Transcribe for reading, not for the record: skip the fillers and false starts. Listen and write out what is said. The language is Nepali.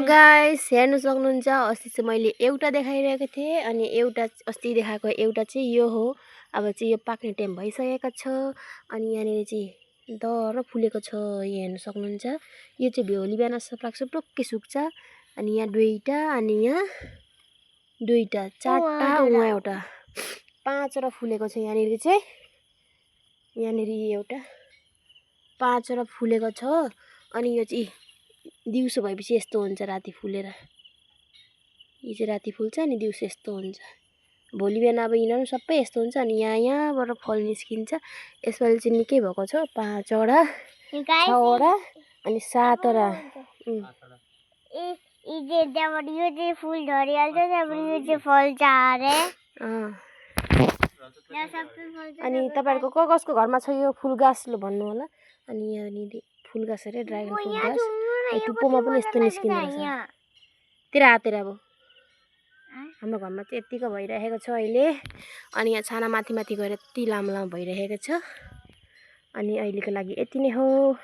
गाइस हेर्नु सक्नुहुन्छ अस्ति चाहिँ मैले एउटा देखाइरहेको थिएँ अनि एउटा अस्ति देखाएको एउटा चाहिँ यो हो। अब चाहिँ यो पाक्ने टाइम भइसकेको छ अनि यहाँनिर चाहिँ दर फुलेको छ हेर्नु सक्नुहुन्छ। यो चाहिँ भ्योली बिहान सक्छ टुक्कै सुक्छ अनि यहाँ दुईटा अनि यहाँ दुईटा चारटा उहाँ एउटा पाँचवटा फुलेको छ। यहाँनिर चाहिँ यहाँनिर एउटा पाँचवटा फुलेको छ अनि यो चाहिँ दिउँसो भएपछि यस्तो हुन्छ राति फुलेर। यो चाहिँ राति फुल्छ अनि दिउँसो यस्तो हुन्छ। भोलि बिहान अब यिनीहरू सबै यस्तो हुन्छ अनि यहाँबाट फल निस्किन्छ। यसपालि चाहिँ निकै भएको छ, 5वटा 6वटा अनि 7वटा। यो चाहिँ फुल झरिहाल्छ त्यहाँबाट यो चाहिँ फल्छ अरे। अनि तपाईहरुको कसको घरमा छ यो फुल गाछ ल भन्नु होला। अनि यहाँनिर फुल गाछ अरे ड्रागन फ्रुट गाछ। टुप्पोमा पनि यस्तो निस्किन्छ रहेछ। तेरा हातेर अब हाम्रो घरमा चाहिँ यतिको भइरहेको छ अहिले। अनि यहाँ छाना माथि माथि गएर यति लामो लामो भइरहेको छ। अनि अहिलेको लागि यति नै हो।